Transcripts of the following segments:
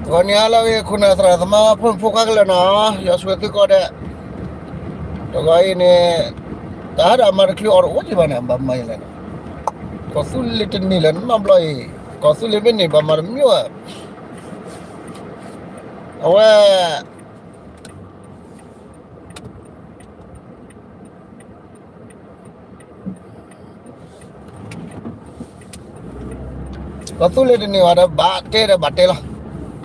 ဂီၤနံၤဟါလၢအဂ့ၤ ခိၣ်နၢ်သရၣ်သမါဖိမုၣ်ဖိခွါခဲလၢာ်နီၤ, ယွၤဆိၣ်ဂ့ၤသုကိးဂၤဒဲး, တဂီၤအံၤန့ၣ် တၢ်ဟါဒီးအမၤတချုးအီၤတအိၣ်က့ၤဘၣ်န့ၣ် ဘၣ်မၤယလဲၣ်နီၤ, ကီၢ်သူလ့ၤတန့ၢ်လၢၤနီတဘျီအံၤ, ကီၢ်သူလ့ၤမ့ၢ်န့ၢ်ဘၣ်မၤတမံၤဧါ, အဝဲ ကီၢ်သူလ့ၤတန့ၢ်ဘၣ်ဒီး ဘၣ်တဲဒီးဘၣ်တဲလီၤ.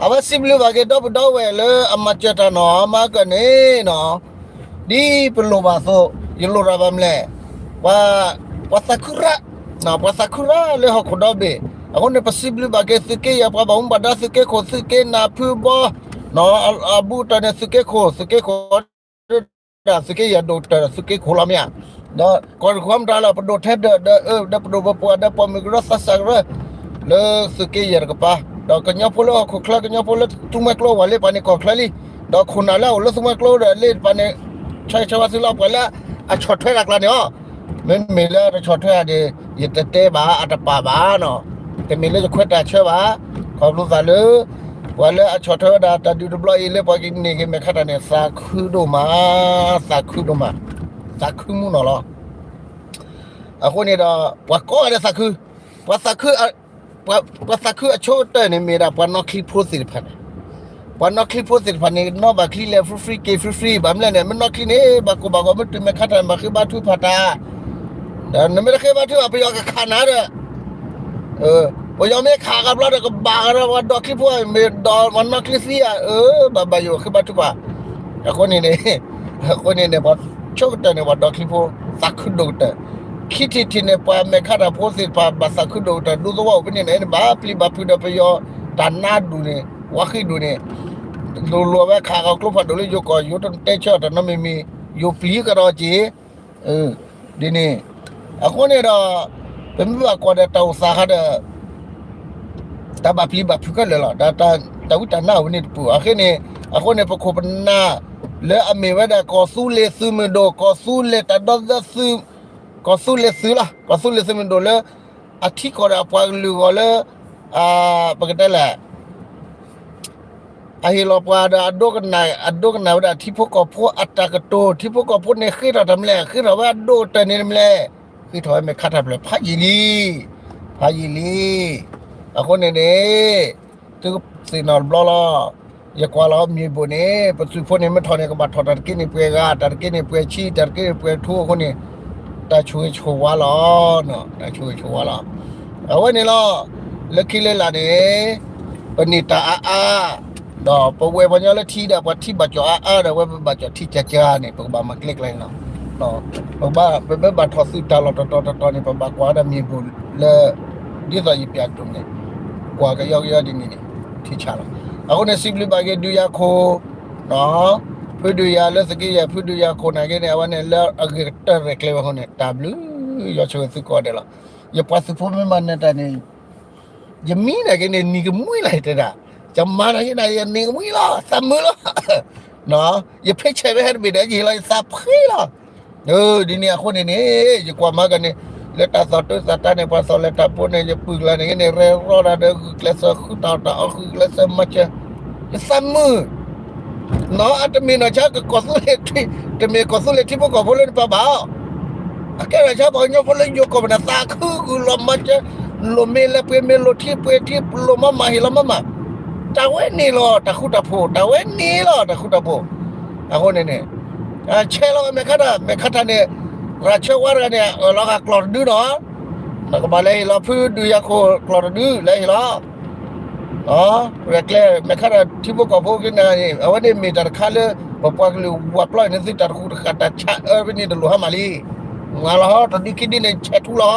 အဝဲစံးဘျုးဘၣ်က့ၤဒီပုၢ်ဒီဝဲၢ်လၢအမၤစၢၤတၢ်နီၤ မၤကၢၢ်န့ၣ်နီၤ, ဒ်ပလိၣ်ဘၣ်အသိး, ယလိၣ်တၢ်ဘၣ်မလဲၣ်, ပှၤသးခုရၣ်, ပှၤသးခုရၣ်လၢဟီၣ်ခိၣ်ဒီဘ့ၣ်, အဃိန့ၣ် ပစံးဘျုးဘၣ်က့ၤသုးက့ယဲၢ် ပှၤဘၣ်မူဘၣ်ဒါ သုးက့ခိၣ် သုးက့နၢ်ဖုဘီ, အဘူးကတၢၢ်န့ၣ် သုးက့ခိၣ်, သုးက့ခိၣ် ဒၣ်သုးက့ယဲၢ်ဒိၣ်ကတၢၢ် သုးက့ခိၣ်လီၤမ့ၢ်ဧါ, ဒီးကီၢ်တခီမတၤလၢပဒိၣ်ထဲဒၢးဒီး ဒီးပဒိၣ်ပပှၢ်ဒီးပိာ်မုၣ်ကရၢသးစၢ်ကရၢ လၢသုးက့ယဲၢ်တကပၤ, ဒီးကညီဖိလၢဟီၣ်ခိၣ်ချၢ ကညီဖိလၢသူမွဲကျိဝဲလၢပှၤန့ၣ်ကီၢ်ချၢလံ, ဒီးခိၣ်နၢ်လၢအအိၣ်လၢသူမွဲကျိဒီးလၢပှၤန့ၣ် ဆၢဂ့ၤဆၢဝါသုလၢပှၤလၢအဆီၣ်ထွဲတၢ်ကျါန့ၣ်အီၤ, မ့မ့ၢ်လၢတဆီၣ်ထွဲဧါဒီး ယတတဲဘၣ်အတပာ်ဘၣ်နီၤ, တမ့ၢ်လၢယခွဲးတၢ်ဆၢဘၣ်, ခီဖျိသးလၢ ပှၤလၢအဆီၣ်ထွဲဝဲဒၣ်တၢ်ဒုးတဘျီအံၤလၢပှၤကန့ၢ်က့ၤမဲာ်ခါတၢ်န့ၣ် သးခုဒိၣ်မး, သးခုဒိၣ်မး, သးခုမူနီၤလီၤ. အဃိန့ၣ်ဒီး ပှၤကိးဂၤဒဲးသးခု, ပှၤသးခု, ပှၤသးခုအဆိကတၢၢ်န့ၣ် မ့ၢ်ဒၣ်ပှၤနီၣ်ချံဖိသ့ၣ်တဖၣ်န့ၣ်, ပှၤနီၣ်ချံဖိသ့ၣ်တဖၣ်န့ၣ် နီၣ်ဘၣ်ချံလဲၤ free free က့ၤ free free ဘၣ်မလဲၣ်န့ၣ် မ့ၢ်နီၣ်ချံန့ၣ် ဘၣ်ကိၢ်ဘၣ်ဂီၤ မ့ၢ်တုၤမဲာ်ခါတၢ်န့ၣ် ဘၣ်ဃ့ဘါထုကဖၣ်တၢ်, ဒီးနမ့ၢ်တဃ့ဘါထုဘၣ် ပယီၤကခးနၤဒီး ပယီၤမ့ၢ်ခးကဘျီဒီး ကဘၣ်ကဒီးပှၤဒီးချံဖိ မ့ၢ်ဒီးပှၤနီၣ်ချံသံဧါ, အၢ ဘၣ်ဘၣ်ယိၣ်ဃ့ဘါထုကဖၣ်, အဃိန့ၣ်န့ၣ်, အဃိန့ၣ်န့ၣ် ပှၤဆိကတၢၢ်န့ၣ် ပှၤဒီးချံဖိ သးခုဒိၣ်ကတၢၢ်, ခံထံၣ်ထံၣ်န့ၣ် ပှၤမဲာ်ခါတၢ်ဖိသ့ၣ်တဖၣ် ဘၣ်သးခုဒိၣ်ကတၢၢ် ဒူသဝီအိၣ်ဖဲန့ၣ်န့ၣ် ဘၣ်ပျံၤဘၣ်ဖုးဒီးပယီၤတၢ်နါဒူၣ်န့ၣ် ဝါဃံဒူၣ်န့ၣ် လိၤလိၤဝဲခးကီၤကျိဖးဒိၣ်လၢယိၤကီၢ် ယိၤတတဲဆၢတၢ်နီတမံၤမံၤ ယိၤပျံၤကဒီးက့ၤ ဒ်န့ၣ်, အဃိန့ၣ်ဒီး ပမ့ၢ်ဘၣ်ကွၢ်ဒီးတၢ်အိၣ်သးခါဒီး တၢ်ဘၣ်ပျံၤဘၣ်ဖုးခဲလၢာ်လီၤ. တၢ်ဝံတၢ်နါအိၣ်ဝဲန့ၣ်တပူၤ အဃိန့ၣ်, အဃိန့ၣ် ပခိၣ်ပနၢ်လၢအမ့ၢ်ဝဲဒၣ် ကီၢ်သူလ့ၤသုးမုၢ်ဒိၣ် ကီၢ်သူလ့ၤတၢ်ဒီသဒၢသုး, ကီၢ်သူလ့ၤသုးလီၤ ကီၢ်သူလ့ၤသုးမုၢ်ဒိၣ်လၢ အထံကီၢ်ဒီးအပှၤကလုာ်အဂီၢ်လၢ ပကတဲလဲၣ် အဟ့ၣ်လီၤပှၤဒီးအဒိကနၣ် အဒိကနၣ်ဝဲဒၣ်ထံဖိကီၢ်ဖိအတၢ်ကတိၤ ထံဖိကီၢ်ဖိန့ၣ်ဃ့ထီၣ်တၢ်မလဲၣ် ဃ့ထီၣ်ဝဲအဒိၣ်ကတၢၢ်န့ၣ်တမလဲၣ်, ဃ့ထီၣ်ဝဲမဲာ်ခါတၢ်ဖျၢၣ်ဖးယံာ်လံ, ဖးယံာ်လံ, အဃိန့ၣ်န့ၣ် သုသ့ၣ်နီၣ်တဘျီလီၤ. ယကွၢ်လီၤမ့ၢ်ဘိၣ်န့ၣ် ပသုးဖိန့ၣ်မ့ၢ်ထီၣ်န့ၣ် ကဘၣ်ထီၣ်တၢ်တက့ၢ်န့ၣ်ပှဲၤဂၤ တၢ်တက့ၢ်န့ၣ်ပှဲၤဆံ တၢ်တက့ၢ်န့ၣ်ပှဲၤထူအဃိန့ၣ် တၢ်ဆိၣ်ဂ့ၤဆိၣ်ဝါလီၤ, တၢ်ဆိၣ်ဂ့ၤဆိၣ်ဝါလီၤ. အဝဲန့ၣ်လီၤ, လၢခံလၢလာ်န့ၣ် ပန့ၢ်တၢ်အါအါ, ဒီးပဝဲပှၤကညီလၢထံဒီး ပှၤထံဘၣ်ကၠီၣ်အါအါဒီး အဝဲပဘၣ်ကၠီၣ်ထံကၠၢ်ကၠၢ်န့ၣ် ပကဘၣ်မၤကျဲကျဲန့ၣ်လီၤ. ပဘၣ် ပမ့ၢ်ဘၣ်ထီၣ်သုးတၢ်လီၢ်တတီၤတတီၤန့ၣ် ပဘၣ်ကွၢ်ဝဲဒၣ်မ့ၢ်ဘိၣ်လၢ ဒ်သိးယပျၢ်ဒိၣ်န့ၣ် ကွၢ်ကယီကယီဒ်န့ၣ်န့ၣ် ထံဆးလီၤ. အဃိန့ၣ် စံးဘျုးဘၣ်က့ၤဒုးယၤခိၣ် ဖုဒုးယၤလၢသုးက့ယဲၢ် ဖုဒုးယၤခိၣ်နာ်က့န့ၣ် အဝဲန့ၣ်လၢအဂ့ၤကတၢၢ်ရဲၣ်ကျဲၤဝဲအဃိန့ၣ် တၢ်ဘျုးယွၤဆိၣ်ဂ့ၤသုကိးဂၤဒဲးလီၤ. ယပှၤသုးဖိမ့ၢ်မၤနၢၤတၢ်န့ၣ် ယမံနာ်က့န့ၣ် နံၤကမှံလီၤတဲဒၣ်, ယမၤနာ်က့န့ၣ် ယနံၤကမှံလီၤ သးမုာ်လီၤ. ယဖ့ဆဲးဝဲဟဲတဘ့ၣ်ဒီး ယဟ့ၣ်လီၤယသးဖှံလီၤ. ဒ်န့ၣ်အဃိန့ၣ်န့ၣ် ယကွၢ်မၤကန့ၣ် လၢတၢ်သီၣ်တၢ်သးတၢ်န့ၣ် ပှၤသီၣ်လဲၤတၢ်ပူၤန့ၣ် ယပုၢ်ကျါန့ၣ်က့န့ၣ် ရဲၣ်ရီတၢ်ဒီး ဂုာ်ကျဲးစၢးဃုတၢ်အီၣ်တၢ်အီ ဂုာ်ကျဲးစၢးမၤစၢၤ ယသးမုာ် နီၢ် အတမ့ၢ်နီၢ်ဆါကကီၢ်သူလ့ၤ တမ့ၢ်ကီၢ်သူလ့ၤထံဖိကီၢ်ဖိလၢနပာ်ဘၣ်အီၤ, အကဲထီၣ်ဆါပှၤကညီဖိလၢယိၤကီၢ်ပနၢ်သးခုဂုာ်လီၤမၤစၢၤ, လိၣ်မ့ၢ်လဲၤပှ့ၤမ့ၢ်လိၣ်ထံပှ့ၤထံ လိၣ်မၤမၤဟ့ၣ်လီၤမၤမၤ, တၢ်ဝဲန့ၣ်လီၤတၢ်ဃူတၢ်ဖိး, တၢ်ဝဲန့ၣ်လီၤတၢ်ဃူတၢ်ဖိး, အဃိန့ၣ်န့ၣ် ဆဲးလီၤဝဲမဲာ်ခါတၢ် မဲာ်ခါတၢ်န့ၣ် ရၤဆၢဝါတဂၤန့ၣ် အၢၣ်လီၤဂာ်ကျီၢ်တဒုနီၢ် နကဘၣ်လဲၤဟ့ၣ်လီၤဖုဒုးယၤခိၣ်ကျီၢ်တဒု လဲၤဟ့ၣ်လီၤ ရဲၣ်ကျဲၤ မဲာ်ခါတၢ်ထံဖိကီၢ်ဖိက့န့ၣ် အဝဲန့ၣ်မ့ၢ်တၢ်တခါလၢ ပပှၤကလုာ်ဝၤပျီန့ၣ် သုတၢ်တဃူတဃာ်တၢ်ဆါအၢဖဲန့ၣ်တလိၣ်ဟါမၢ်လံ, မၤလီၤ တဒုခံဒုန့ၣ် ဆဲးထူလီၤ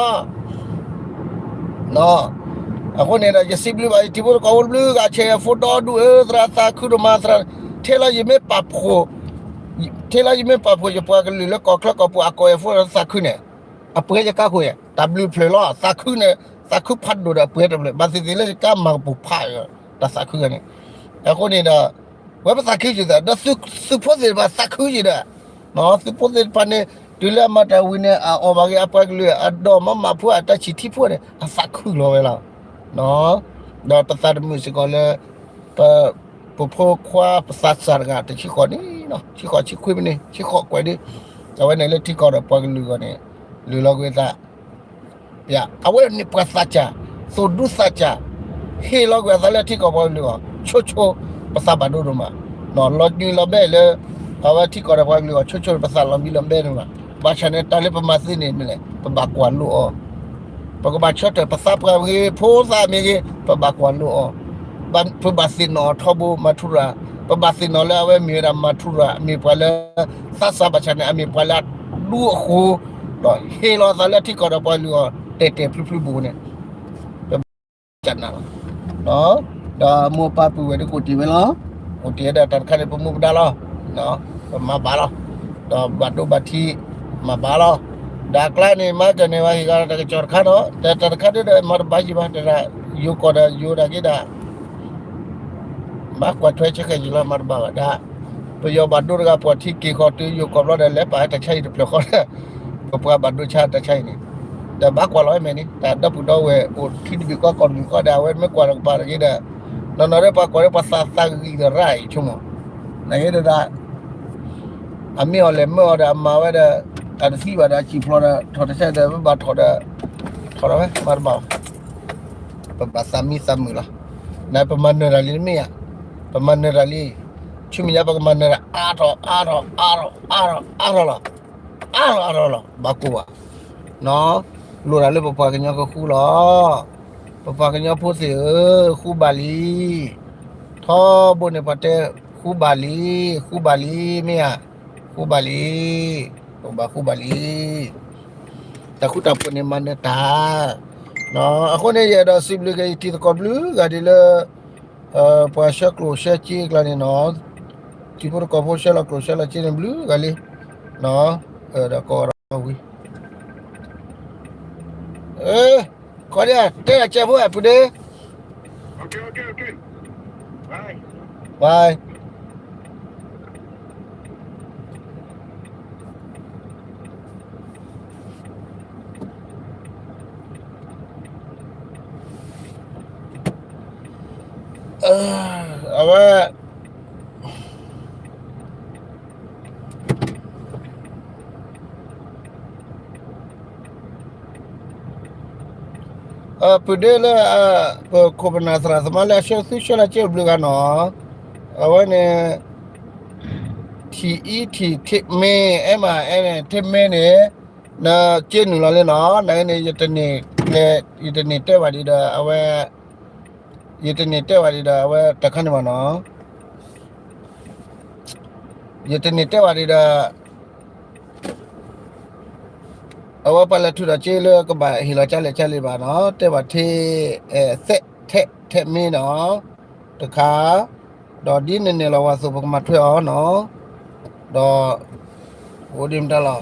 အဃိန့ၣ်ဒီး ယစံးဘျုးဘၣ် ယထံဖိကီၢ်ဖိတဘျုးဂၤ ဆဲးယဖိဒီဒူၣ်ဧၢ သရၣ်သးခုဒိၣ်မး သရၣ် ထဲလၢယမ့ၢ်ပာ်ဖှိၣ် ထဲလၢယမ့ၢ်ပာ်ဖှိၣ် ယပှၤကလုာ်လၢကီၢ်ချၢကီၢ်ပူၤ အကီၢ်အဲၣ်ဖိသးခုန့ၣ် အပှဲၤယကါခိၣ်ယဲၢ် တၢ်ဘျုးဖျၢၣ်လီၤ သးခုန့ၣ် သးခုဖးဒိၣ်ဒီးအပှဲၤတဖျၢၣ် ဘၣ်သ့ၣ်သ့ၣ်လၢယကါမၤကပူၤဖး တၢ်သးခုဂၤန့ၣ် အဃိန့ၣ်ဒီး ဝဲပသးခုယုာ်သး ဒီးသုးဖိသ့ၣ်တဖၣ်သးခုယုာ်ဒီး သုးဖိသ့ၣ်တဖၣ်န့ၣ် တုၤလၢအမၤတၢ်ဝံၤန့ၣ် အအီၣ်ဘၣ်က့ၤအပှၤကလုာ် အဒီးမၤမၢ်ဖိ အတၢ်ဆံၣ်ထံဖိန့ၣ် အသးခုလီၤဝဲလီၤ ဒီးပသးတမုာ်စ့ၢ်ကီးလၢ ပဖိခွါပသးစၢ်တဂၤ တဆံဃိးနံၣ်နီၤ, ဆံဃိးဆံခွံမ့ၢ်န့ၣ် ဆံဃိးကွဲးဒ်, အဝဲန့ၣ်လၢထံကီၢ်ဒီးပှၤကလုာ်အဂီၢ်န့ၣ် လုၢ်လီၤကွံာ်သး အဝဲန့ၣ်ပှၤသးစၢ်, သိၣ်ဒူသးစၢ်, ဟ့ၣ်လီၤကွံာ်အသးလၢထံကီၢ်ပှၤကလုာ်အဂီၢ် ဆိဆိ ပသးဘၣ်ဒိဒိၣ်မး, လီၤညွံးလီၤဘဲလၢ အဝဲထံကီၢ်ဒီးပှၤကလုာ်အဂီၢ် ဆိဆိန့ၣ် ပသးလီၤမံလီၤဘဲဒိၣ်မး, ဘၣ်ဆၣ်န့ၣ် တၢ်လၢပမၤသ့န့ၣ်မ့ၢ်လဲၣ်, ပဘၣ်ကွၢ်လိအီၤ ပကဘၣ်ဆၢထၢၣ်ပသးပှၢ်မ့ၢ်ဂ့ၤ ဖိသၣ်မ့ၢ်ဂ့ၤ ပဘၣ်ကွၢ်လိအီၤ, ပဘၣ်သ့ၣ်နီၣ်အီၤထီဘိ မၤထူရၤ, ပဘၣ်သ့ၣ်နီၣ်လၢအဝဲမ့ၢ်ဝဲဒၣ်မၤထူရၤ မ့ၢ်ပှၤလၢ သးစၢ်ဘၣ်ဆၣ်န့ၣ် အမ့ၢ်ပှၤလၢအဒူအဃိ ဒီးဟ့ၣ်လီၤအသးလၢထံကီၢ်ဒီးပှၤကလုာ်အဂီၢ် တဲာ်တဲာ်ဖျုဖျုဘူးဘူးန့ၣ် ပဘၣ်ကနၣ်လီၤ. ဒီးမိၢ်ပၢ်ပုၢ်ဝဲၢ်ဒ်ကအိၣ်တ့ၢ်ဝဲလီၤ. အိၣ်တ့ၢ်ဝဲဒၣ်တၢ်တခါန့ၣ် ပမူပဒါလီၤ. ပမၤဘၣ်လီၤ. ဒီးဘၣ်ဒိဘၣ်ထံး မၤဘၣ်လီၤ. ဒီးအကျါန့ၣ် မၤကန့ၢ်ဝဲဟ့ၣ်ဂၤတၢ်ကစီၣ်တခါဒီး တၢ်တခါဒ်ဒီးမၤတဘၣ်ယံၤဘၣ် တဒၣ် ယိၤကီၢ်ဒီးယိၤဒၣ်က့ဒၣ် ဘၣ်ကွၢ်ထွဲဆၢဃဲၤယံၤလီၤ မၤတဘၣ်ဘၣ်ဒၣ်. ပယီၤဘၣ်ဒိတဂၤ ပှၤထံက့ၤဃီတုၤယိၤကီၢ်ဘျီဒီး လဲၤပာ်ဟဲတၢ်ဆါဟံၣ်တဖျၢၣ်ဃီဒီး ပပှၤဘၣ်ဒိဆါတၢ်ဆါဟံၣ်န့ၣ် ဒီးဘၣ်ကွၢ်လီၤဝဲမဲာ်န့ၣ် တၢ်ဒီပုၢ်ဒီဝဲၢ်အိၣ်ထံတဘ့ၣ်ဃီကီၢ်တဘ့ၣ်ဃီဒီး အဝဲမ့ၢ်ကွၢ်တကပၤတဂ့ၤဒီး နီၢ်နီၢ်ဒီးပှၤကွၢ်ဒီးပှၤသးသးဂံၢ်ဒီးရၣ်အံၤဆိကမိၣ် နဂ့ၤဒီးဒၣ် အမ့ၢ်အီၤလဲၤမၢအီၤဒီးအမၤဝဲဒီး အတသံဘၣ်ဒီးအစံၣ်ဖျိးဒီး ထီၣ်တၢ်ဆါဒီး ပဘၣ်ထီၣ်ဒီး ထီၣ်ဒီးဝဲ မၤတဘၣ်ဘၣ်. ပဘၣ်သးမံသးမုာ်လီၤ. နပမၤနၢၤတၢ်လံတမ့ၢ်ဧါ. ပမၤနၢၤတၢ်လံ. ဆူမဲာ်ညါပကမၤနၢၤတၢ်အါထီၣ်အါထီၣ်အါထီၣ်အါထီၣ်အါထီၣ်လီၤ. အါထီၣ်အါထီၣ်လီၤ. ဘၣ်ကိၢ်ဘၣ် လိၣ်တၢ်လၢပပှၤကညီကဃူလီၤ. ပပှၤကညီဖိသ့ၣ်ဧၢ, ဃူဘၣ်လံ. ထီဘိန့ၣ်ပှၤတဲ, ဃူဘၣ်လံ, ဃူဘၣ်လံ, မ့ၢ်ဧါ, ဃူဘၣ်လံ, ပဘၣ်ဃူဘၣ်လံ. တၢ်ဃူတၢ်ဖိးန့ၣ်မၤနၢၤတၢ်. အဃိန့ၣ် ယအဲၣ်ဒိးစံးဘျုးက့ၤယတံၤသကိးဘျုးဂၤဒ်လၢ ပှၤဆှၢကျိၣ်ဆှၢစ့အကျါန့ၣ်နီၤ, တံၤဖိသကိးဖိဆှၢလီၤကျိၣ်ဆှၢလီၤစ့န့ၣ်ဘျုးဂၤလံ, ဒီးကိးဒီးဝံၤ, ခီဒၣ် တဲအကဲဖိအပူၤဒ့ bye. အဝဲ ပုၢ်ဒ့လၢ ပခိၣ်ပနၢ်သရၣ်သမါလၢအဆှၢသုဆှၢလီၤစ့အိၣ်ဘျုးဂၤနီၤ, အဝဲန့ၣ် ထံၣ်အံထံၣ် ထံၣ်မ့ၢ် အဲၣ်မး အဲၣ်န့ၣ် ထံၣ်မ့ၢ်န့ၣ် နစ့နုာ်လီၤလံနီၤ, နန့ၣ် ယတန့ၢ်ကျဲ ယတန့ၢ်တဲဘၣ်ဒံးဒီး အဝဲ ယတန့ၢ်တဲဘၣ်ဒံးဒီး အဝဲတခါန့ၣ်မးနီၤ, ယတန့ၢ်တဲဘၣ်ဒံးဒီး အဝဲပှၤလဲၤထုးထီၣ်စ့လၢ ကဘၣ်ဟ့ၣ်လီၤကလဲၣ်ကလဲၣ်ဘၣ်နီၤ, တဲဘၣ်ထံ သဲး ထဲး ထဲးမ့ၢ်နီၤ, တခါ, ဒီးဒ်နနဲၣ်လီၤဝဲအသိး ပကမၤထွဲအီၤနီၤ, ဒီး အိၣ်ဒ်မတၤလီၤ.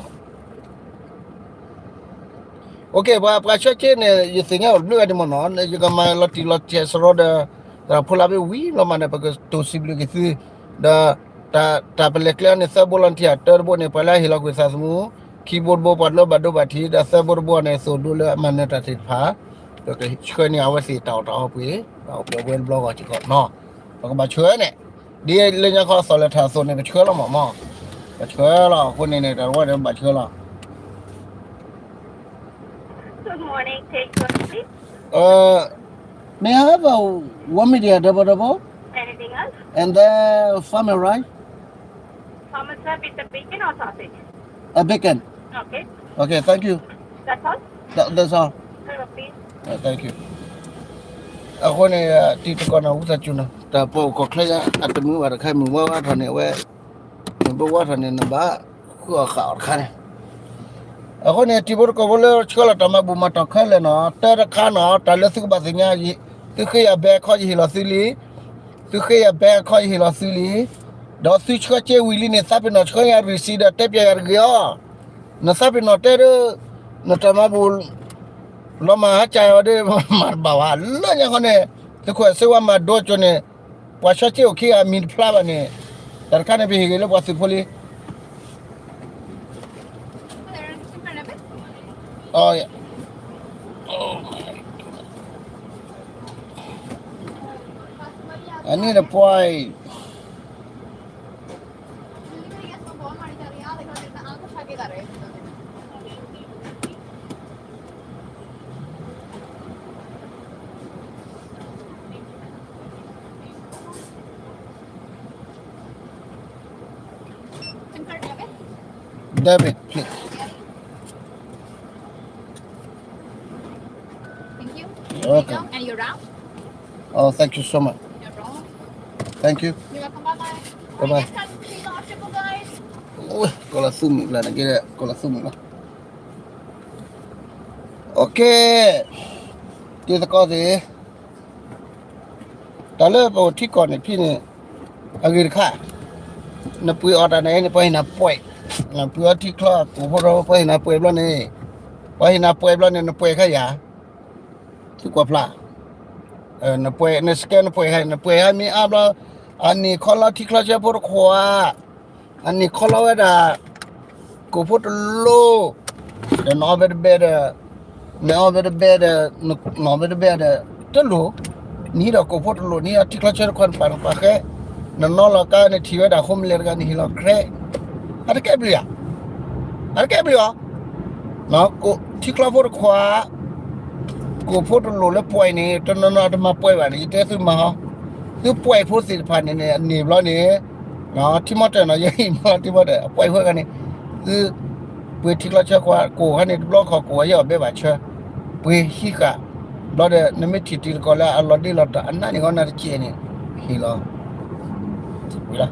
ပှၤ ပှၤဆှၢစ့န့ၣ် ယသ့ၣ်ညါအိၣ်တဘျုးဂၤဒံးမ့ၢ်နီၤ, ယကမၤလီၤတံၢ်လီၤဆဲးစရီဒီး သရၣ်ဖိလၢအဘ့ၣ်ဝံၤလီၤမးန့ၣ် ပကတိၢ်စံးဘျုးက့ၤသု, ဒီး တၢ်ပလဲၤကျဲအီၤန့ၣ် သၢဘိလီၤတံၢ်ဧါ, တၢတဘိန့ၣ် ပှၤလၢအဟ့ၣ်လီၤကွံာ်သးသမူ, ခံဘိတဘိ ပှၤလၢဘၣ်ဒိဘၣ်ထံး, ဒီးသၢဘိတဘိန့ၣ် သိၣ်ဒိလၢအမၤနၢၤတၢ်သ့ၣ်တဖၣ်, ပကဆှၢန့ၢ်အဝဲသ့ၣ်တၢ်အီၣ်တၢ်အီပှ့ၤ, ဒီးပှဲၤဝဲတဘျီဂီၢ်စ့ၢ်ကီးနီၤ, ပကဘၣ်ဆှၢန့ၣ်, ဒ်လၢညါခီအသီၣ်လဲၤထီၣ်အသိးန့ၣ် ပဆှၢလီၤမးမး, ပဆှၢလီၤ အဃိန့ၣ်န့ၣ် တၢ်ဝဲန့ၣ်ဘၣ်ဆှၢလီၤ. May I have a one medium double double? Anything else? And then farmer rice? Farmer sir, with the bacon or sausage? A bacon. Okay. Okay, thank you. That's all? That, that's all. Okay. Uh, thank you. အဃိန့ၣ် တံၤသကိးနီၢ်ဝူသးစူၤနီၤ, တၢ်ပှၤအိၣ်ခိးချၢယါ အတမုာ်ဘၣ်တခါ မုၢ်ဝါဝါထီၣ်န့ၣ် အဝဲ မုၢ်ဘိဝါထီၣ်န့ၣ် နဘၣ်ဃုအီၣ်ဃာ်အီၤတခါန့ၣ်, အဃိန့ၣ် တံၤဖိသကိးဖိလၢဆှၢလီၤတၢ်မၤဘူၣ်မၤတီၢ်ခဲလၢာ်နီၤ, တၢတခါနီၤ, တၢ်လၢသုကဘၣ်သ့ၣ်ညါ, သုဃ့ယၤဘဲအခီ ယဟ့ၣ်လီၤသုလံ, သုဃ့ယၤဘဲအခီ ယဟ့ၣ်လီၤသုလံ, ဒီးသုဆှၢစ့ဝံၤလံန့ၣ် သးပ့ၤနီၣ်ဆှၢယၤ receipt ဒီးတဲပျဲယၤတဂ့ၤအီၤ, နသးပ့ၤနီၣ်တဲဒၣ် နတၢ်မၤဘူၣ် လီၤမၢ်ဟါကၢ်အီၤဒီး မၤတဘၣ်ဘၣ်. လၢညါခီန့ၣ် သုးခိၣ်စ့ဝါမၤဒိကၠိန့ၣ် ပှၤဆှၢစ့အိၣ်ခံဂၤမံၤတဖျါဘၣ်န့ၣ်, တၢ်တခါန့ၣ် ပဟ့ၣ်ဂ့ၤလၢပှၤသုးဖိလံ. I need a point. Debit, please. Thank you. You're welcome. And you're out. Oh, thank you so much. You're welcome. Thank you. You're welcome. Bye bye. Bye bye. Next time, please, all triple guys. ကလၤသူမုၣ်လၢနကဲ ကလၤသူမုၣ်လီၤ. Okay. တံၤသကိးသ့ၣ် တၢ်လၢပအိၣ်ထံကီၢ်န့ၣ်ဖဲန့ၣ် အဂ့ၢ်တခါ, နပှ့ၤအီၣ်တၢ်န့ၣ် ပှၤဟ့ၣ်နၤပှဲၤ, နပှ့ၤအီထံချီကိၣ်ဖိတၢ် ပှၤဟ့ၣ်နၤပှဲၤဘျီန့ၣ်, ပှၤဟ့ၣ်နၤပှဲၤဘျီန့ၣ် နပှဲၤခါယၤ, သုကွၢ်ဖျါ, နပှဲၤ န scan နပှဲၤခါ နပှဲၤခါမ့ၢ်အါဘျီ, အန့ၣ်ခီလီၤထံချီဆၢဖိတခွါ အန့ၣ်ခီလီၤဝဲဒၣ် ကိၣ်ဖိတလိၣ်, ဒီးနအီၣ်ဘဲတဘဲဒီး, နအီၣ်ဘဲတဘဲဒီး, နအီၣ်ဘဲတဘဲဒီး, တလိၣ်, နဟံးဒီးကိၣ်ဖိတလိၣ် နဟံးဒီးထံချီဆၢတခွါ နပာ်နပာ်ဃဲ, နနီၤလီၤကါ နထံၣ်ဝဲဒၣ် homeless တဂၤ နဟ့ၣ်လီၤ credit, အတကဲဘျုးဧါ, အတကဲဘျုးဧါ, ထံချီဖိတခွါ ကိၣ်ဖိတလိၣ်လၢပှဲၤန့ၣ် တနီၤနီၤတမၤပှဲၤဘၣ်န့ၣ် ယတဲသုမၤဟီ, သုပှဲၤဖိသ့ၣ်တဖၣ်န့ၣ်န့ၣ် အန့ၣ်ဘျီန့ၣ်, ထံမီတၢ်နီၤ ယဟံၣ်မီလီၤထံမီတၢ် အပှဲၤဖိတဂၤန့ၣ်, သုပှ့ၤထံချီဆၢခွါ ကိၣ်ခါန့ၣ် တဘျီခီၣ်ကိၣ်အယဲၢ်အီၤဘဲဘၣ်ဆၢ, ပှ့ၤဟံးဃာ်, ဘျီဒီး နမ့ၢ်ထံၣ်တံၤသကိးလၢအလီၤဒ့လီၤတီၤ အနးန့ၣ်ဃီနၤတကဲန့ၣ်, ဟ့ၣ်လီၤ ဝံၤလီၤ,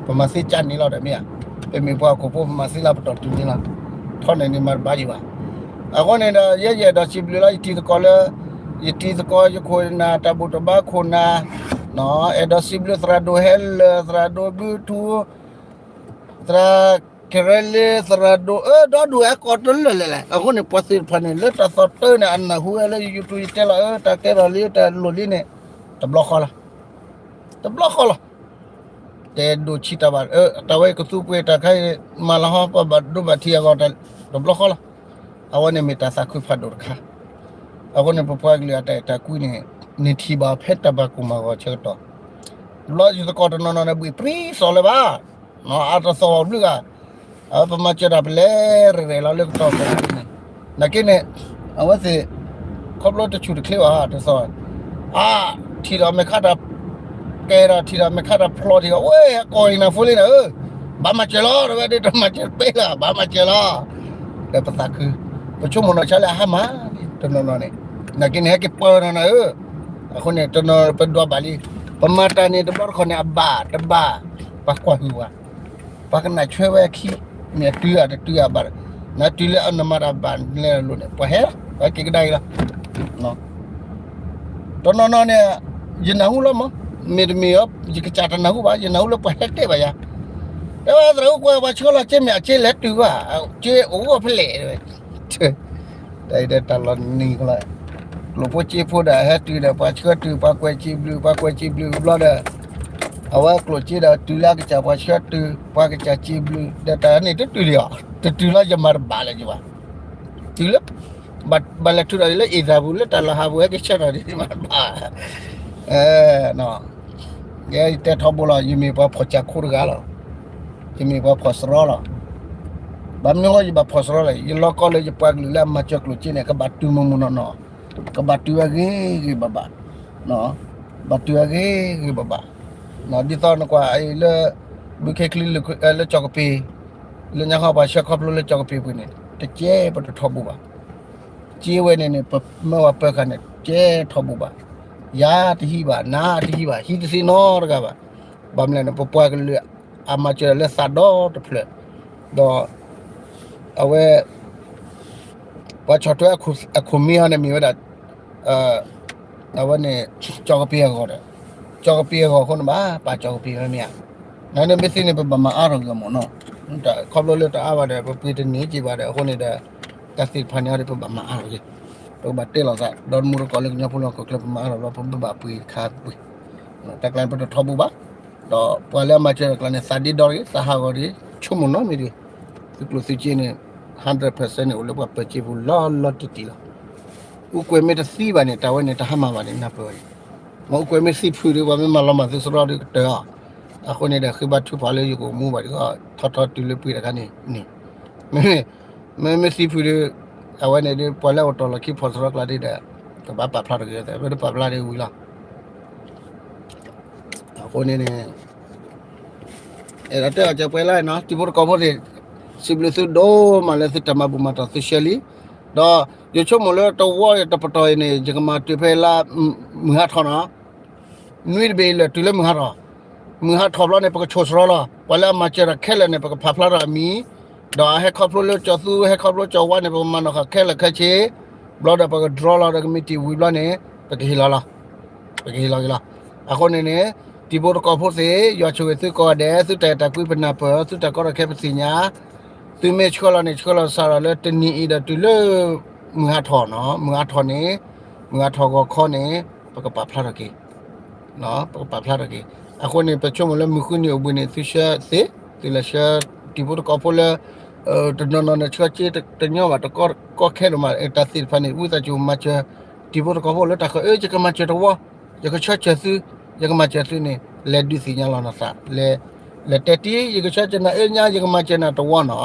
ပမၤသ့ကၢ်န့ၣ်လီၤဒီးမ့ၢ်ဧါ, ပမ့ၢ်ပှၤဟီၣ်ခိၣ်ဖိ ပမၤသ့လၢပတီၢ်တုၤန့ၣ်လီၤ, ထီၣ်န့ၣ်န့ၣ်မၤတဘၣ်ယံၤဘၣ်, အဃိန့ၣ်ဒီး ယဲယအဲၣ်ဒိးစံးဘျုးလီၤ ယတံၤသကိးလၢ, ယတံၤသကိး ယခိၣ်နၢ် တၢ်ဘူၣ်တဘါခိၣ်နၢ်, အဲၣ်ဒိးစံးဘျုးသရၣ်ဒိၣ်ဟဲလၢာ် သရၣ်ဒိၣ်ဘုထူ သရၣ်ကရၢလ့ သရၣ်ဒိၣ် အၢ ဒီဒူၣ်အဲၣ်ကိးတလၢာ်လဲၣ်လဲၣ်, အဃိန့ၣ် ပှၤသ့ၣ်တဖၣ်န့ၣ် လၢတၢ်သီတၢ်န့ၣ် အနၢ်ဟူဝဲလၢ YouTube ယတဲလီၤ အၢ တၢ်ကဲထီၣ်လံ တၢ်လိၣ်လံန့ၣ်, တဘျီဃီလီၤ, တဘျီဃီလီၤ, တဲဒိၣ်ဆံးတၢ်ဘၣ် အၢ တၢ်ဝဲကသူပှ့ၤတၢ်ခါအံၤ မၤလီၤဟီ ပဘၣ်ဒိဘၣ်ထံးအဂီၢ် တဘျီဃီလီၤ, အဝဲန့ၣ်မ့ၢ်တၢ်သးခုဖးဒိၣ်တခါ, အဃိန့ၣ် ပပှၤကလုာ်အတၢ်အဲၣ်တၢ်ကွံန့ၣ် နထံၣ်ဘၣ်ဖဲတၢ်ဘၣ်ကိၢ်မၤဂီၤဆၢကတီၢ်, တဘျီယသကိးတနီၤနီၤန့ၣ် ဘှံးပြံစီၤလၢၤဘၣ် အတသီၣ်ဘျုးဂၤ, ပမၤစၢၤတၢ်ပလဲၤရဲၣ်ရဲၣ်လီၤလၢကတီၢ်ကီၢ်န့ၣ်, နာ်က့န့ၣ်, အဝဲသ့ၣ်, ခီဖျိတဆူၣ်တချ့ဘၣ်တသီၣ်, အါ, ထံၣ်ဒီးမဲာ်ခါတၢ်, ကဲဒီးထံၣ်ဒီးမဲာ်ခါတၢ်ဖျိးထံၣ်ဒီး ဝဲ ကိးအံၤနၤဖိလံနၤဧၢ, ဘၣ်မၤစၢၤလီၤ တဝဲဒၣ်တမၤစၢၤတပ့ၢ်လၢၤ ဘၣ်မၤစၢၤလီၤ, ဒီးပသးခု, ပဆိကမိၣ်နီၢ်ဆါလၢအဟါမၢ်, တနီၤနီၤန့ၣ်, နာ်က့န့ၣ် ဟဲက့ၤပၢၢ်နီၤနၤဧၢ, အဃိန့ၣ် တနီၤပဒွးဘၣ်လံ, ပမၤတၢ်န့ၣ် တဘျီတခီၣ်န့ၣ် အဘၣ်တဘၣ်, ပှၤကွၢ်ဟုၣ်ဝဲ ပှၤကနၣ်ဆွဲဝဲအခံ, မ့ၢ်အတုၤအတတုၤအဘၣ်, နတုၤလၢအနမၤတၢ်ဘၣ်လဲၣ်လိၤန့ၣ် ပှၤဟဲ, ပှၤက့ၤကဒါက့ၤလီၤ, တနီၤနီၤန့ၣ်, ယနၢ်ဟူလီၤမး, မ့တမ့ၢ်အီၤ ယကစၢ်တနၢ်ဟူဘၣ် ယနၢ်ဟူလၢပှၤဟဲတဲဘၣ်ယၤ, တဲဝဲသရၣ်အိၣ်ကွဲးပှၤဆှၢလီၤစ့မ့ၢ်အစ့လဲၤတုၤဘၣ်, စ့အိၣ်ဂီၢ်ဖဲလဲၣ်တဲဝဲ တၢ်အံၤဒီးတၢ်လီၤနံၤကလီၤ, ကျိၣ်ဖိစ့ဖိဒီးဟဲတုၤဒီးပှၤဆှၢတုၤ ပှၤကွဲးစံးဘျုး ပှၤကွဲးစံးဘျုးဘျီဒီး, အဝဲကျိၣ်စ့ဒီးတုၤလၢအကစၢ်ပှၤဆှၢတုၤ ပှၤကစၢ်စံးဘျုး ဒီးတၢ်န့ၣ်တတုၤဒံးအီၤ, တတုၤလီၤယမၤတဘၣ်လၢၤယဘၣ်, တုၤလၢ, ဘၣ်လဲၤထုးထီၣ်လၢအ့ၣ်သၣ်ပူၤ လၢတၢ်လီၤဟးပူၤ ဟဲက့ၤဆှၢထီၣ်ဒံးမၤတဘၣ် ယဲယတဲထီဘိလီၤ ယမ့ၢ်ပှၤဖီၣ်စၢ်ခိတဂၤလီၤ, ယမ့ၢ်ပှၤဖီၣ်စရီလီၤ, ဘၣ်မနုၤဃိယဘၣ်ဖီၣ်စရီလဲၣ် ယလီၢ်ကီလၢယပှၤကလုာ်လၢအမၤစၢၤကျိၣ်စ့န့ၣ် ကဘၣ်တုၤမုၢ်မုၢ်နီၢ်နီၢ်, ကဘၣ်တုၤဝဲဂ့ၤဂ့ၤဘၣ်ဘၣ်, ဘၣ်တုၤဝဲဂ့ၤဂ့ၤဘၣ်ဘၣ်, ဒ်သိးနကွၢ်လၢ, ဘုခ့ချံ လၢကၠီၣ်ကပ့ၤ, လၢညါဃီပှၤဆှၢခီဖျိလၢကၠီၣ်ကပ့ၤပူၤန့ၣ် တကဲပတထီဘိဘၣ်, စ့ဝဲန့ၣ်န့ၣ် ပမၢဝဲပၢၤခါန့ၣ် ကဲထီဘိဘၣ်, ယၤတဟံးဘၣ် နၤတဟံးဘၣ် ဟံးတသ့နီတဂၤဘၣ်, ဘၣ်မနုၤလဲၣ်န့ၣ် ပပှၤကလုာ်အမၤစၢၤလၢသးဒီတဖျၢၣ်, ဒီး, အဝဲ, ပှၤဆီၣ်ထွဲအခိၣ်မ့ၢ်အီၤန့ၣ်မ့ၢ်ဝဲဒၣ် အဝဲန့ၣ်, ကၠီၣ်ကပ့ၤအဂီၢ်ဒီး, ကၠီၣ်ကပ့ၤအဂီၢ်အဃိန့ၣ်ဘၣ် ပာ်ကၠီၣ်ကပ့ၤဝဲမ့ၢ်ဧါ, နန့ၣ်မ့ၢ်သ့န့ၣ် ပဘၣ်မၤအါထီၣ်ဂ့ၤမ့ၢ်နီၤ, ခီဖျိလၢတအါဘၣ်ဒီး ပပှ့ၤတန့ၢ်က့ၤဘၣ်ဒီး အဃိန့ၣ်ဒီး, တၢ်သ့ၣ်တဖၣ်န့ၣ်အီၤဒီး ပဘၣ်မၤအါထီၣ်ဂ့ၤ, ပကဘၣ်တဲလီၤသး ဒီတမူတကိးလၢကညီဖိလၢဟီၣ်ခိၣ်ချၢ ပမၤအါထီၣ်ဘျီ ပဘၣ်ပှ့ၤတခါပှ့ၤ, တၢ်ကျါန့ၣ် ပတထီဘိဘၣ်, ဒီးပှၤလၢအမၤစၢၤတၢ်ကျါန့ၣ် သးဒ့ဒီတဂ့ၤ သးဟးဂီၤတဂ့ၤ ဆိကမိၣ်နီတမံၤတဂ့ၤ, သုကျိၣ်သုစ့န့ၣ်, hundred percent န့ၣ် အိၣ်လၢပှၤပၢၤစ့ပူၤလီၤလီၤတံၢ်တံၢ်လီၤ, အူကွဲၤမ့ၢ်တသံဘၣ်န့ၣ် တၢ်ဝဲန့ၣ် တဟါမၢ်ဘၣ်န့ၣ် နၢ်ပၢၢ်ဝဲန့ၣ်, မ့ၢ်အိၣ်ကွဲမ့ၢ်သံဖုဒုး ပှၤမ့ၢ်မၤလီၤမၢ်သုစရီဒုးကတၢၢ်အီၤ, အဃိန့ၣ်ဒီး ဃ့ဘါထုကဖၣ်လၢယကအိၣ်မူဘၣ်ဒုး ထီထီတုၤလၢပှဲၤတခါန့ၣ်န့ၣ်, မ့မ့ၢ်သံဖုဒုး အဝဲန့ၣ်ဒုး ပှၤလၢအအိၣ်တီၢ်လီၢ်ခံဖီၣ်စရီကျါဒုးဒီး ကဘၣ်ပာ်ဖျါထီၣ်က့ၤ ဝဲဒုးပာ်ဖျါဒုးဝံၤလီၤ. အဃိန့ၣ်န့ၣ် အဲၣ်ဒိးတဲအီၤကပှဲၤလၢ်နီၤ တံၤဖိသကိးဖိသ့ၣ်, စံးဘျုးသုဒိၣ်မးလၢသုတၢ်မၤဘူၣ်မၤတီၢ်သုရှဲလံ, ဒီးယဆိကမိၣ်လၢတဝီတပတီၢ်အံၤန့ၣ် ယကမၤတုၤဖဲလါ မုၢ်ဟါထီၣ်နီၤ, နွံတဘ့ၣ်အံၤလၢာ်တုၤလၢမုၢ်ဟါထီၣ်, မုၢ်ဟါထီၣ်ဘျီန့ၣ် ပကဆိၣ်စရီလီၤ. ပှၤလၢအမၤစၢၤတၢ်ခဲလၢာ်န့ၣ် ပကပာ်ဖျါထီၣ်အမံၤ, ဒီးအဟဲခီဖျိလၢကၠီၤသူ ဟဲခီဖျိကၠီၤဝါန့ၣ် ပကမၤနီၣ်ဃာ်ခဲလၢာ်ခဲဆ့, ဘျီဒီးပက draw လီၤဒီးကမံးတံာ်ဝံၤဘျီန့ၣ် ပကဟ့ၣ်လီၤလီၤ. ပကဟ့ၣ်လီၤက့ၤလီၤ. အဃိန့ၣ်န့ၣ် တံၤဖိသကိးဖိသ့ၣ် ယွၤဆိၣ်ဂ့ၤသုကိးဂၤဒဲး သုတၢ်အဲၣ်တၢ်ကွံပနၢ်ပၢၢ် သုတၢ်ကီတၢ်ခဲပသ့ၣ်ညါ, သုမ့ၢ်ဆှၢလီၤန့ၣ် ဆှၢလီၤစးထီၣ်လၢတနံၤအံၤဒီးတုၤလၢ မုၢ်ဟါထီၣ်နီၤ, မုၢ်ဟါထီၣ်န့ၣ်, မုၢ်ဟါထီၣ်ဂီၤခီန့ၣ် ပကပာ်ဖျါထီၣ်က့ၤ ပကပာ်ဖျါထီၣ်က့ၤ. အဃိန့ၣ် ပဆိကမိၣ်လၢမုၢ်ဃုနံၤအိၣ်ဘှံးန့ၣ် သုဆှၢသ့, သုလဲၤဆှၢ တံၤဖိသကိးဖိလၢ တနီၤနီၤန့ၣ် ဆှၢက့တညီဘၣ် တကီခဲဒိၣ်မး တၢ်သ့ၣ်တဖၣ်န့ၣ် ဝံသးစူၤမၤစၢၤ တံၤဖိသကိးဖိလၢတၢ်ဃၢၤ အၢ ယကမၤစၢၤတဝီ, ယကဆှၢစၢၤသု, ယကမၤစၢၤသုန့ၣ် လဲၤဒုးသ့ၣ်ညါလီၤနသး, လဲၤတဲတံၢ် ယကဆှၢစၢၤနၤ အၢ ညါ ယကမၤစၢၤနၤတဝီနီ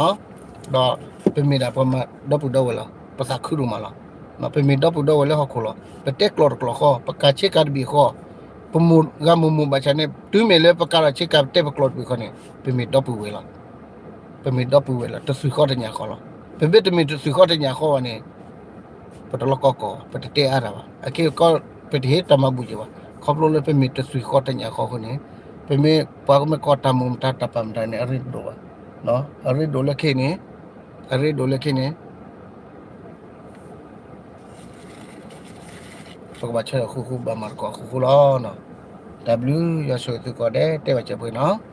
ၤ. ဒီးပမ့ၢ်ဒၣ်ပှၤမၤဒီပုၢ်ဒီဝဲၢ်လီၤ, ပသးခုဒိၣ်မးလီၤ. ပမ့ၢ်ဒီပုၢ်ဒီဝဲၢ်လၢဟီၣ်ခိၣ်လီၤ. ပတဲကျိာ်တကျိာ်ဃီ, ပကၤဆ့ကၤတဘ့ၣ်ဃီ, ပမိၢ်ဂၤမိၢ်မိၢ်ဘၣ်ဆၣ်န့ၣ် တုၤမ့ၢ်လၢပကၤဒီးဆ့ကၤပတဲပကျိာ်တဘ့ၣ်ဃီန့ၣ် ပမ့ၢ်ဒီပုၢ်ဝဲၢ်လီၤ. ပမ့ၢ်ဒီပုၢ်ဝဲၢ်လီၤ, တသွံၣ်ဃီတညၣ်ဃီလီၤ. ပမ့ၢ်တမ့ၢ်တသွံၣ်ဃီတညၣ်ဃီဘၣ်န့ၣ် ပတလီၢ်ကီကီၢ်, ပတတဲအါတၢ်ဘၣ်. အက့ၢ်ကီ ပတဟ့ၣ်တၢ်မၤဘူၣ်က့ၤဘၣ်. ခီဖျိလၢပမ့ၢ်တသွံၣ်ဃီတညၣ်ဃီအဃိန့ၣ် ပမ့ၢ်ပှၤကမ့ၢ်ကီၢ်တၢ်မူမတၤ တၢ်ပာ်မတၤန့ၣ် အရ့ဒိၣ်ဘၣ်. အရ့ဒိၣ်လၢခံန့ၣ်, အရ့ဒိၣ်လၢခံန့ၣ် ပကဘၣ်ဆၢထၢၣ်ဃူဃူ ဘၣ်မၤသကိးဃူဃူလီၤ. တၢ်ဘျုး ယွၤဆိၣ်ဂ့ၤသုကိးဂၤဒဲး တဲဘၣ်စၢၤပှဲၤနီၤ.